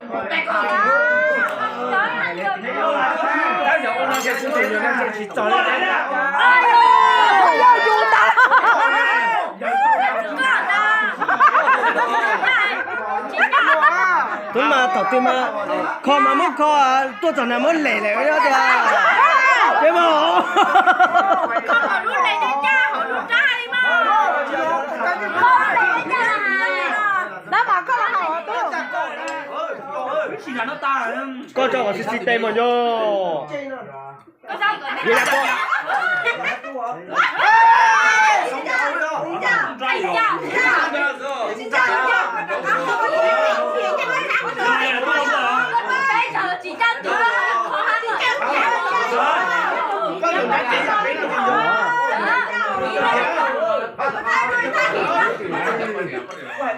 Tus mas thaum twg mas kho mas muab kho, tuaj txog na muab lem lawm tiag. Peb mas koj tso kom sib sib tes mas yog.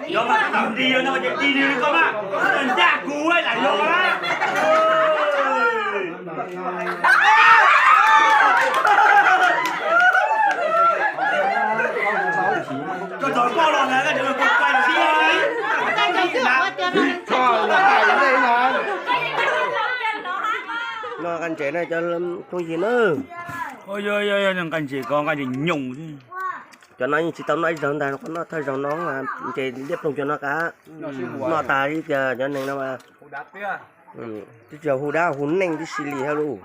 Yog mas tig nrig no ces tig nrig li koj mas, ncaj kuv lam yog na. Koj txog koj los ntag, koj tseem los koj txaij siab li. No nqa ntses na cov phooj ywg na. Nqa ntses ko nqa ntses nyoos xwb. Cov no yeej tsis tau noj ib zaug ntag, noj thawj zaug no, ntses liab ploog cov no qab. Noj tas li tias cov neeg no mas twb tsis yog hu dab hu neej tib si li thiab lauj.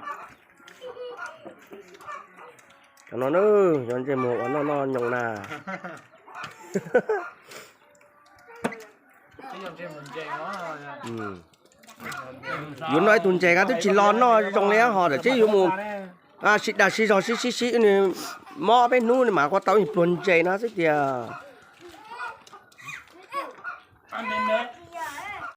Cov no na, cov ntsej muag uas noj noj nyoos na. Yuav noj ib tug ntses kab twb tsis los noj zoo li ho tam tsib yuav mus sib dag sib zog sib sib sib nws mob peb hnub nws mam ua tau ib pluag ntses no xwb tiag.